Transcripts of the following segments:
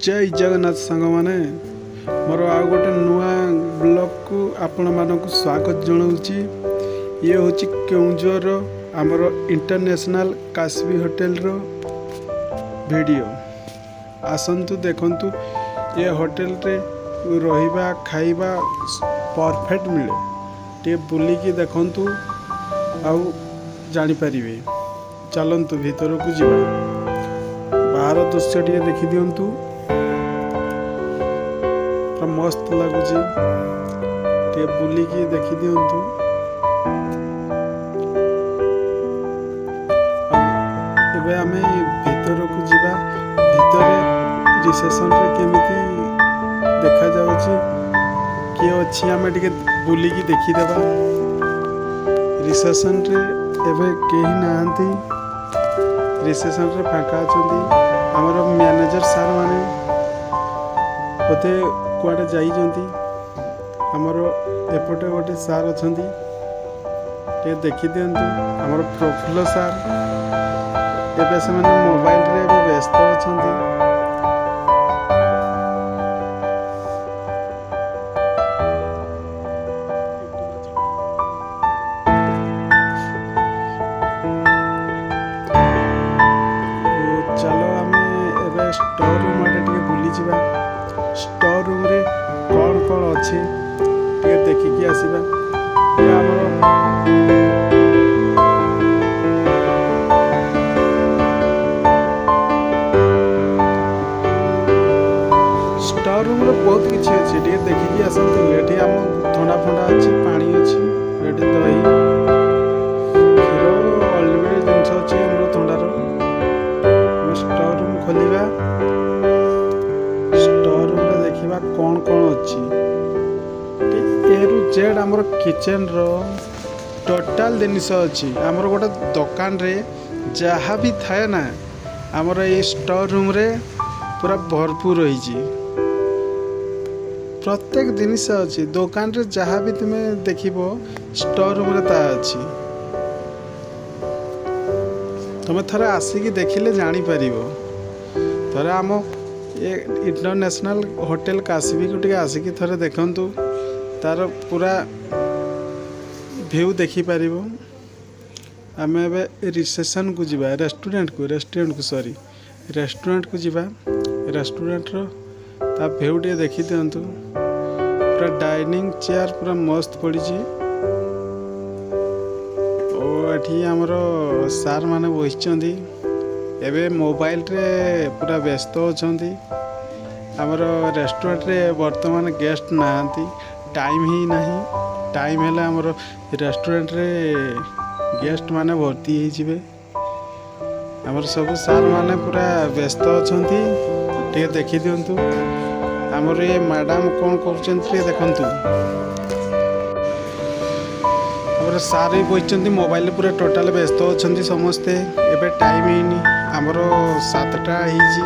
ଜୟ ଜଗନ୍ନାଥ ସାଙ୍ଗମାନେ, ମୋର ଆଉ ଗୋଟେ ନୂଆ ବ୍ଲଗ୍କୁ ଆପଣମାନଙ୍କୁ ସ୍ୱାଗତ ଜଣାଉଛି। ଇଏ ହେଉଛି କେଉଁଝରର ଆମର ଇଣ୍ଟରନ୍ୟାସନାଲ୍ କାଶବୀ ହୋଟେଲର ଭିଡ଼ିଓ। ଆସନ୍ତୁ ଦେଖନ୍ତୁ, ଏ ହୋଟେଲରେ ରହିବା ଖାଇବା ପରଫେକ୍ଟ ମିଳେ। ଟିକେ ବୁଲିକି ଦେଖନ୍ତୁ ଆଉ ଜାଣିପାରିବେ। ଚାଲନ୍ତୁ ଭିତରକୁ ଯିବା। ବାହାର ଦୃଶ୍ୟ ଟିକେ ଦେଖିଦିଅନ୍ତୁ, ପୁରା ମସ୍ତ ଲାଗୁଛି। ଟିକେ ବୁଲିକି ଦେଖିଦିଅନ୍ତୁ। ଆଉ ଏବେ ଆମେ ଭିତରକୁ ଯିବା। ଭିତରେ ରିସେପସନରେ କେମିତି ଦେଖାଯାଉଛି, କିଏ ଅଛି, ଆମେ ଟିକେ ବୁଲିକି ଦେଖିଦେବା। ରିସେପସନରେ ଏବେ କେହି ନାହାନ୍ତି, ରିସେପସନରେ ଫାଙ୍କା ଅଛନ୍ତି। ଆମର ମ୍ୟାନେଜର ସାର୍ ମାନେ ବୋଧେ କୁଆଡ଼େ ଯାଇଛନ୍ତି। ଆମର ଏପଟେ ଗୋଟେ ସାର୍ ଅଛନ୍ତି, ଟିକେ ଦେଖିଦିଅନ୍ତୁ। ଆମର ପ୍ରଫୁଲ୍ଲ ସାର୍ ଏବେ ସେମାନେ ମୋବାଇଲରେ ଏବେ ବ୍ୟସ୍ତ ଅଛନ୍ତି। ଚାଲ ଆମେ ଏବେ ଷ୍ଟୋର ରୁମ୍ ଆଡ଼େ ଟିକେ ବୁଲିଯିବା। ଷ୍ଟୋର ରୁମ୍ରେ କ'ଣ କ'ଣ ଅଛି ଟିକେ ଦେଖିକି ଆସିବା। ଇଏ ଆମର ଷ୍ଟୋର ରୁମ୍ରେ ବହୁତ କିଛି ଅଛି, ଟିକେ ଦେଖିକି ଆସନ୍ତୁ। ଏଠି ଆମ ଥଣ୍ଡା ଫଣ୍ଡା ଅଛି, ପାଣି ଅଛି, ଏଠି ଦହି, କ୍ଷୀର, ଅନଲିମିଟେଡ଼ ଜିନିଷ ଅଛି ଆମର ଥଣ୍ଡାର। ଆମେ ଷ୍ଟୋର ରୁମ୍ ଖୋଲିବା, ଷ୍ଟୋର ରୁମ୍ରେ ଦେଖିବା କ'ଣ କ'ଣ ଅଛି। ଏ ରୁ ଜେଡ୍ ଆମର କିଚେନ୍ର ଟୋଟାଲ୍ ଜିନିଷ ଅଛି। ଆମର ଗୋଟେ ଦୋକାନରେ ଯାହା ବି ଥାଏ ନା, ଆମର ଏଇ ଷ୍ଟୋର ରୁମ୍ରେ ପୁରା ଭରପୁର ରହିଛି। ପ୍ରତ୍ୟେକ ଜିନିଷ ଅଛି। ଦୋକାନରେ ଯାହା ବି ତୁମେ ଦେଖିବ, ଷ୍ଟୋର ରୁମ୍ରେ ତାହା ଅଛି। ତମେ ଥରେ ଆସିକି ଦେଖିଲେ ଜାଣିପାରିବ। ଥରେ ଆମ ଏ ଇଣ୍ଟରନ୍ୟାସନାଲ୍ ହୋଟେଲ କାଶବୀକୁ ଟିକେ ଆସିକି ଥରେ ଦେଖନ୍ତୁ, ତାର ପୁରା ଭ୍ୟୁ ଦେଖିପାରିବ। ଆମେ ଏବେ ରିସେପସନ୍କୁ ଯିବା, ରେଷ୍ଟୁରାଣ୍ଟକୁ, ସରି, ରେଷ୍ଟୁରାଣ୍ଟକୁ ଯିବା। ରେଷ୍ଟୁରାଣ୍ଟର ତା ଭ୍ୟୁ ଟିକେ ଦେଖିଦିଅନ୍ତୁ। ପୁରା ଡାଇନିଂ ଚେୟାର ପୁରା ମସ୍ତ ପଡ଼ିଛି। ଓ ଏଠି ଆମର ସାର୍ ମାନେ ବସିଛନ୍ତି, ଏବେ ମୋବାଇଲରେ ପୁରା ବ୍ୟସ୍ତ ଅଛନ୍ତି। ଆମର ରେଷ୍ଟୁରାଣ୍ଟରେ ବର୍ତ୍ତମାନ ଗେଷ୍ଟ ନାହାନ୍ତି, ଟାଇମ୍ ହିଁ ନାହିଁ। ଟାଇମ୍ ହେଲେ ଆମର ରେଷ୍ଟୁରାଣ୍ଟରେ ଗେଷ୍ଟ ମାନେ ଭର୍ତ୍ତି ହେଇଯିବେ। ଆମର ସବୁ ସାର୍ ମାନେ ପୁରା ବ୍ୟସ୍ତ ଅଛନ୍ତି। ଟିକେ ଦେଖିଦିଅନ୍ତୁ, ଆମର ଏ ମ୍ୟାଡ଼ାମ୍ କ'ଣ କରୁଛନ୍ତି ଟିକେ ଦେଖନ୍ତୁ। ଆମର ସାର୍ ବି ବସିଛନ୍ତି, ମୋବାଇଲରେ ପୁରା ଟୋଟାଲ ବ୍ୟସ୍ତ ଅଛନ୍ତି ସମସ୍ତେ। ଏବେ ଟାଇମ୍ ହେଇନି, ଆମର 7ଟା ହେଇଛି।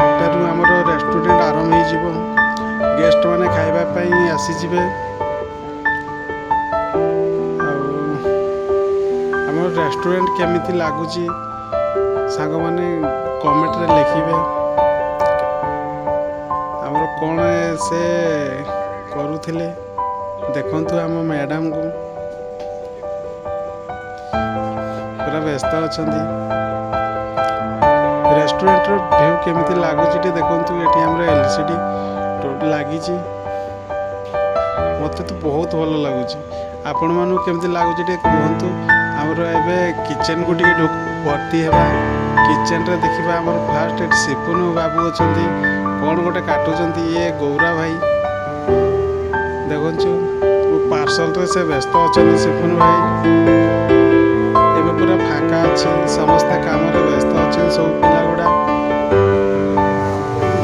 8ଟାରୁ ଆମର ରେଷ୍ଟୁରାଣ୍ଟ ଆରମ୍ଭ ହେଇଯିବ, ଗେଷ୍ଟ ମାନେ ଖାଇବା ପାଇଁ ଆସିଯିବେ। ଆଉ ଆମର ରେଷ୍ଟୁରାଣ୍ଟ କେମିତି ଲାଗୁଛି ସାଙ୍ଗମାନେ କମେଣ୍ଟରେ ଲେଖିବେ। ଆମର କ'ଣ ସେ କରୁଥିଲେ ଦେଖନ୍ତୁ। ଆମ ମ୍ୟାଡ଼ାମକୁ ପୁରା ବ୍ୟସ୍ତ ଅଛନ୍ତି। ରେଷ୍ଟୁରାଣ୍ଟର ଭ୍ୟୁ କେମିତି ଲାଗୁଛି ଟିକେ ଦେଖନ୍ତୁ। ଏଠି ଆମର LCD ଲାଗିଛି। ମୋତେ ତ ବହୁତ ଭଲ ଲାଗୁଛି, ଆପଣମାନଙ୍କୁ କେମିତି ଲାଗୁଛି ଟିକେ କୁହନ୍ତୁ। ଆମର ଏବେ କିଚେନକୁ ଟିକେ ଭର୍ତ୍ତି ହେବା। କିଚେନରେ ଦେଖିବା, ଆମର ଫାଷ୍ଟ ଏଠି ସିପୁନ ବାବୁ ଅଛନ୍ତି, କ'ଣ ଗୋଟେ କାଟୁଛନ୍ତି। ଇଏ ଗୌରା ଭାଇ ଦେଖନ୍ତୁ, ପାର୍ସଲରେ ସେ ବ୍ୟସ୍ତ ଅଛନ୍ତି। ସିପୁନ ଭାଇ ଏବେ ପୁରା ଫାଙ୍କା ଅଛି, ସମସ୍ତେ କାମରେ ବ୍ୟସ୍ତ ଅଛନ୍ତି ସବୁ ପିଲା ଗୁଡ଼ା।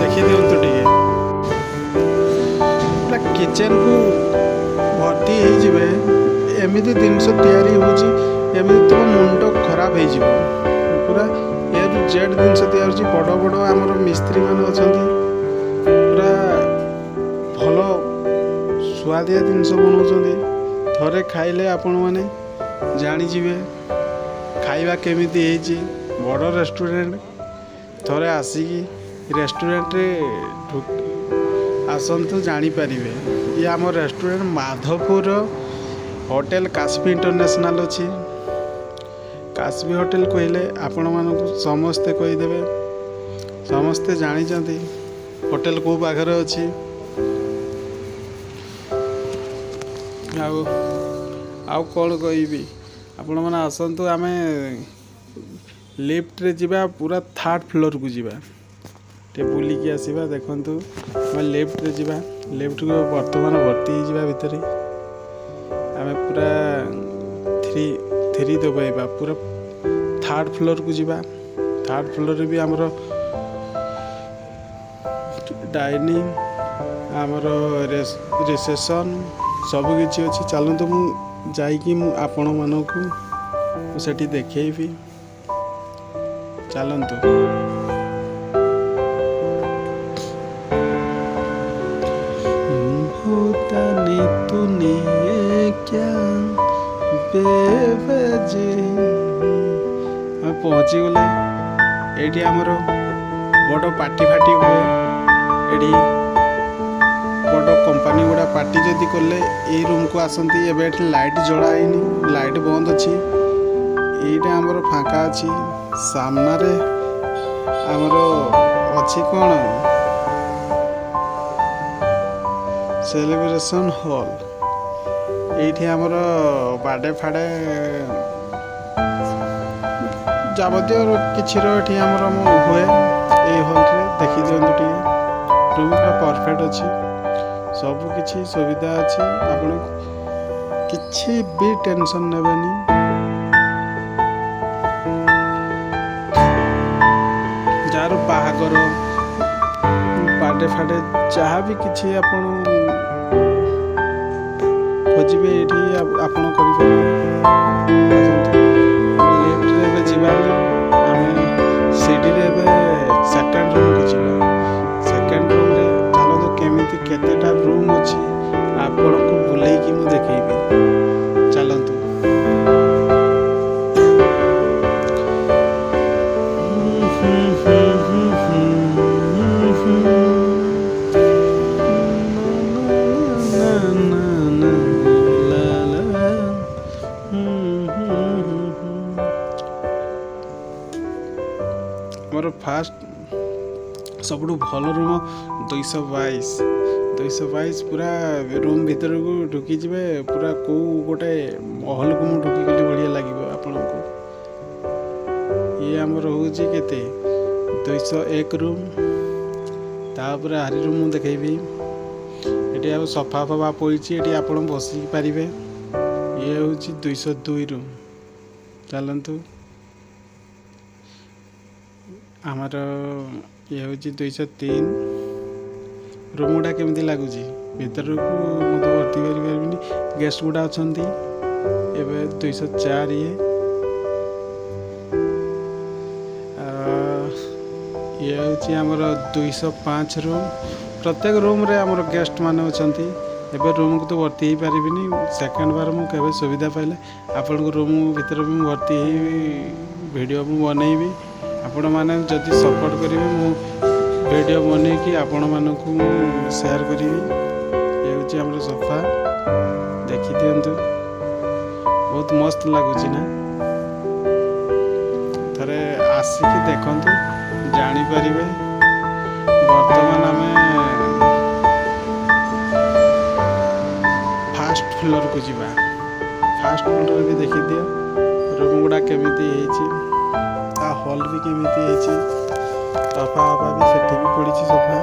ଦେଖିଦିଅନ୍ତୁ ଟିକେ, ପୁରା କିଚେନକୁ ଭର୍ତ୍ତି ହେଇଯିବେ। ଏମିତି ଜିନିଷ ତିଆରି ହେଉଛି, ଏମିତି ତୁମ ମୁଣ୍ଡ ଖରାପ ହେଇଯିବ। ପୁରା ଏ ରୁ ଜେଡ୍ ଜିନିଷ ତିଆରି ହେଉଛି। ବଡ଼ ବଡ଼ ଆମର ମିସ୍ତ୍ରୀ ମାନେ ଅଛନ୍ତି, ପୁରା ଭଲ ସୁଆଦିଆ ଜିନିଷ ବନାଉଛନ୍ତି। ଥରେ ଖାଇଲେ ଆପଣମାନେ ଜାଣିଯିବେ ଖାଇବା କେମିତି ହେଇଛି। ବଡ଼ ରେଷ୍ଟୁରାଣ୍ଟ, ଥରେ ଆସିକି ରେଷ୍ଟୁରାଣ୍ଟରେ ଆସନ୍ତୁ, ଜାଣିପାରିବେ। ଇଏ ଆମ restaurant Madhapur hotel Kashmir international ଅଛି। କାଶ୍ମୀର ହୋଟେଲ କହିଲେ ଆପଣମାନଙ୍କୁ ସମସ୍ତେ କହିଦେବେ, ସମସ୍ତେ ଜାଣିଛନ୍ତି ହୋଟେଲ କେଉଁ ପାଖରେ ଅଛି। ଆଉ ଆଉ କ'ଣ କହିବି, ଆପଣମାନେ ଆସନ୍ତୁ। ଆମେ ଲିଫ୍ଟରେ ଯିବା, ପୁରା ଥାର୍ଡ଼ ଫ୍ଲୋରକୁ ଯିବା, ଟିକେ ବୁଲିକି ଆସିବା। ଦେଖନ୍ତୁ, ଆମେ ଲିଫ୍ଟରେ ଯିବା। ଲିଫ୍ଟକୁ ବର୍ତ୍ତମାନ ଭର୍ତ୍ତି ହେଇଯିବା ଭିତରେ। ଆମେ ପୁରା ଥ୍ରୀ ଥ୍ରୀ ଦବାଇବା, ପୁରା ଥାର୍ଡ଼ ଫ୍ଲୋରକୁ ଯିବା। ଥାର୍ଡ଼ ଫ୍ଲୋରରେ ବି ଆମର ଡାଇନିଂ, ଆମର ରିସେପସନ୍ ସବୁକିଛି ଅଛି। ଚାଲନ୍ତୁ, ମୁଁ ଯାଇକି ମୁଁ ଆପଣମାନଙ୍କୁ ସେଠି ଦେଖେଇବି। ଚାଲନ୍ତୁ। होता तूने क्या ବେବାଜେ। ଆମେ ପହଞ୍ଚିଗଲେ। ଏଇଠି ଆମର ବଡ଼ ପାର୍ଟି ଫାଟି ହୁଏ। ଏଠି ବଡ଼ କମ୍ପାନୀ ଗୁଡ଼ା ପାର୍ଟି ଯଦି କଲେ ଏଇ ରୁମ୍କୁ ଆସନ୍ତି। ଏବେ ଏଠି ଲାଇଟ୍ ଜଳା ହେଇନି, ଲାଇଟ୍ ବନ୍ଦ ଅଛି। ଏଇଟା ଆମର ଫାଙ୍କା ଅଛି। ସାମ୍ନାରେ ଆମର ଅଛି କ'ଣ, ସେଲିବ୍ରେସନ୍ ହଲ୍। ଏଇଠି ଆମର ବାର୍ଥଡେ ଫାଡ଼େ ଯାବତୀୟ କିଛିର ଏଠି ଆମର ହୁଏ ଏଇ ହଲ୍ରେ। ଦେଖିଦିଅନ୍ତୁ ଟିକେ, ରୁମ୍ ପୁରା ପରଫେକ୍ଟ ଅଛି, ସବୁ କିଛି ସୁବିଧା ଅଛି। ଆପଣ କିଛି ବି ଟେନସନ୍ ନେବେନି। ଯାହାର ବାହାଘର, ବାର୍ଥଡେ ଫାଡ଼େ, ଯାହା ବି କିଛି ଆପଣ ଖୋଜିବେ, ଏଇଠି ଆପଣ କରିପାରିବେ। ଆସନ୍ତୁ, ଆମେ ଲିଫ୍ଟରେ ଏବେ ଯିବାନି, ଆମେ ସିଡ଼ିରେ ଏବେ ସେକେଣ୍ଡ ରୁମ୍କୁ ଯିବା। ସେକେଣ୍ଡ ରୁମ୍ରେ ଚାଲନ୍ତୁ, କେମିତି କେତେଟା ରୁମ୍ ଅଛି ଆପଣଙ୍କୁ ବୁଲେଇକି ମୁଁ ଦେଖେଇବି। ଚାଲନ୍ତୁ। ଆମର ଫାଷ୍ଟ ସବୁଠୁ ଭଲ ରୁମ୍ 222। 222, ପୁରା ରୁମ୍ ଭିତରକୁ ଢୁକିଯିବେ, ପୁରା କେଉଁ ଗୋଟେ ମହଲକୁ ମୁଁ ଢୁକିଗଲି ଭଳିଆ ଲାଗିବ ଆପଣଙ୍କୁ। ଇଏ ଆମର ହେଉଛି କେତେ, 201 ରୁମ୍। ତାପରେ ଆରି ରୁମ୍ ମୁଁ ଦେଖେଇବି। ଏଠି ଆଉ ସୋଫା ଫୋଫା ପଡ଼ିଛି, ଏଠି ଆପଣ ବସି ପାରିବେ। ଇଏ ହେଉଛି 202 ରୁମ୍। ଚାଲନ୍ତୁ, ଆମର ଇଏ ହେଉଛି 203 ରୁମ୍। ଗୁଡ଼ା କେମିତି ଲାଗୁଛି? ଭିତରକୁ ମୁଁ ତ ଭର୍ତ୍ତି କରିପାରିବିନି, ଗେଷ୍ଟ ଗୁଡ଼ା ଅଛନ୍ତି ଏବେ। 204 ଇଏ। ଇଏ ହେଉଛି ଆମର 205 ରୁମ୍। ପ୍ରତ୍ୟେକ ରୁମ୍ରେ ଆମର ଗେଷ୍ଟ ମାନେ ଅଛନ୍ତି। ଏବେ ରୁମ୍କୁ ତ ଭର୍ତ୍ତି ହେଇପାରିବିନି। ସେକେଣ୍ଡ ବାର ମୁଁ କେବେ ସୁବିଧା ପାଇଲେ ଆପଣଙ୍କ ରୁମ୍ ଭିତରେ ବି ମୁଁ ଭର୍ତ୍ତି ହେଇ ଭିଡ଼ିଓ ମୁଁ ବନେଇବି। ଆପଣମାନେ ଯଦି ସପୋର୍ଟ କରିବେ, ମୁଁ ଭିଡ଼ିଓ ବନେଇକି ଆପଣମାନଙ୍କୁ ମୁଁ ସେୟାର କରିବି। ଇଏ ହେଉଛି ଆମର ସୋଫା, ଦେଖିଦିଅନ୍ତୁ, ବହୁତ ମସ୍ତ ଲାଗୁଛି ନା? ଥରେ ଆସିକି ଦେଖନ୍ତୁ, ଜାଣିପାରିବେ। ବର୍ତ୍ତମାନ ଆମେ ଫାଷ୍ଟ ଫ୍ଲୋରକୁ ଯିବା। ଫାଷ୍ଟ ଫ୍ଲୋରରେ ବି ଦେଖିଦିଅ ରୁମ୍ ଗୁଡ଼ା କେମିତି ହେଇଛି, ତା ହଲ୍ ବି କେମିତି ହେଇଛି, ସୋଫା ଫୋଫା ବି ସେଠି ବି ପଡ଼ିଛି ସୋଫା।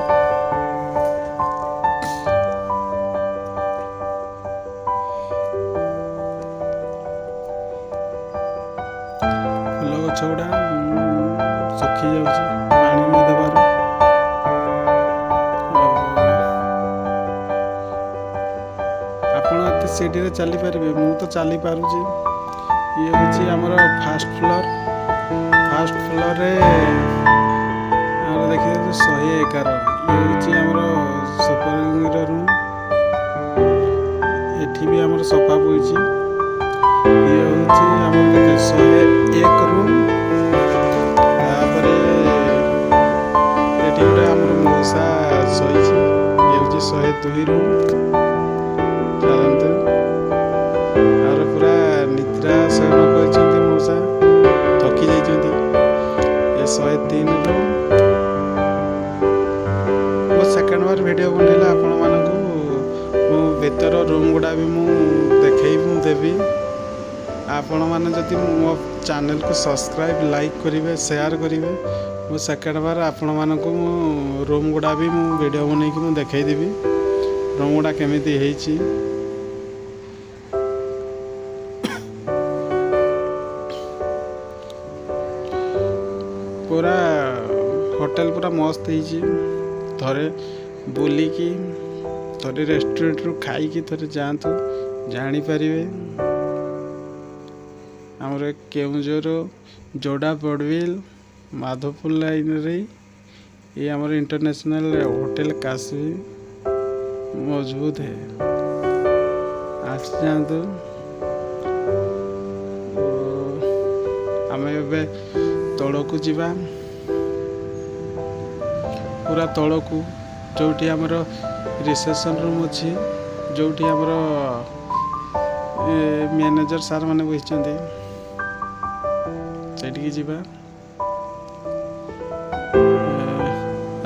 ଫୁଲ ଗଛ ଗୁଡ଼ା ଶୁଖି ଯାଉଛି ପାଣି ନ ଦେବାରୁ। ଆଉ ଆପଣ ଏତେ ସିଡ଼ିରେ ଚାଲିପାରିବେ? ମୁଁ ତ ଚାଲିପାରୁଛି। ଇଏ ହେଉଛି ଆମର ଫାଷ୍ଟ ଫ୍ଲୋର। ଫାଷ୍ଟ ଫ୍ଲୋରରେ ଆମର ଦେଖିଦିଅନ୍ତୁ 111। ଇଏ ହେଉଛି ଆମର ସୁପର ରୁମ୍। ଏଠି ବି ଆମର ସୋଫା ପଡ଼ିଛି। ଇଏ ହେଉଛି ଆମର କେତେ, 101 ରୁମ୍। ତାପରେ ଏଠି ଏଠି ଗୋଟେ ଆମର ମଉସା ଶୋଇଛି। ଇଏ ହେଉଛି 102 ରୁମ୍। ଚାଲନ୍ତୁ, ଆଉ ପୁରା ନିଦ୍ରା ଶୟନ କରିଛନ୍ତି ମଉସା, ଥକି ଯାଇଛନ୍ତି। ଏ 103 ରୁମ୍। ମୁଁ ସେକେଣ୍ଡ ବାର ଭିଡ଼ିଓ ବନେଇଲେ ଆପଣମାନଙ୍କୁ ମୁଁ ଭିତର ରୁମ୍ ଗୁଡ଼ା ବି ମୁଁ ଦେଖେଇ ମୁଁ ଦେବି। ଆପଣମାନେ ଯଦି ମୋ ଚ୍ୟାନେଲକୁ ସବସ୍କ୍ରାଇବ୍, ଲାଇକ୍ କରିବେ, ସେୟାର କରିବେ, ମୁଁ ସେକେଣ୍ଡ ବାର ଆପଣମାନଙ୍କୁ ମୁଁ ରୁମ୍ ଗୁଡ଼ା ବି ମୁଁ ଭିଡ଼ିଓ ବନେଇକି ମୁଁ ଦେଖେଇଦେବି, ରୁମ୍ ଗୁଡ଼ା କେମିତି ହେଇଛି। ପୁରା ହୋଟେଲ ପୁରା ମସ୍ତ ହେଇଛି। ଥରେ ବୁଲିକି, ଥରେ ରେଷ୍ଟୁରାଣ୍ଟରୁ ଖାଇକି ଥରେ ଯାଆନ୍ତୁ, ଜାଣିପାରିବେ। ଆମର କେଉଁଝର ଯୋଡ଼ା ବଡ଼ବିଲ ମାଧପୁର ଲାଇନରେ ये ଆମର ଇଣ୍ଟରନ୍ୟାସନାଲ ହୋଟେଲ କାଶୀ ମଜବୁତ ହେ। ଆସିଯାଆନ୍ତୁ। ଆମେ ଏବେ ତଳକୁ ଯିବା, ପୁରା ତଳକୁ, ଯେଉଁଠି ଆମର ରିସେପସନ୍ ରୁମ୍ ଅଛି, ଯେଉଁଠି ଆମର ମ୍ୟାନେଜର ସାର୍ ମାନେ ବସିଛନ୍ତି, ସେଇଠିକି ଯିବା।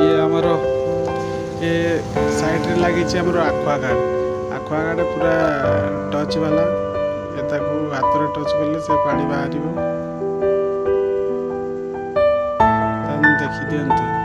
ଇଏ ଆମର ଏ ସାଇଡ଼ରେ ଲାଗିଛି ଆମର ଆକ୍ୱାଗାର୍ଡ଼। ଆକ୍ୱାଗାର୍ଡ଼ ପୁରା ଟଚ୍ ବାଲା। ଏ ତାକୁ ହାତରେ ଟଚ୍ କଲେ ସେ ପାଣି ବାହାରିବ। ଦେଖିଦିଅନ୍ତୁ।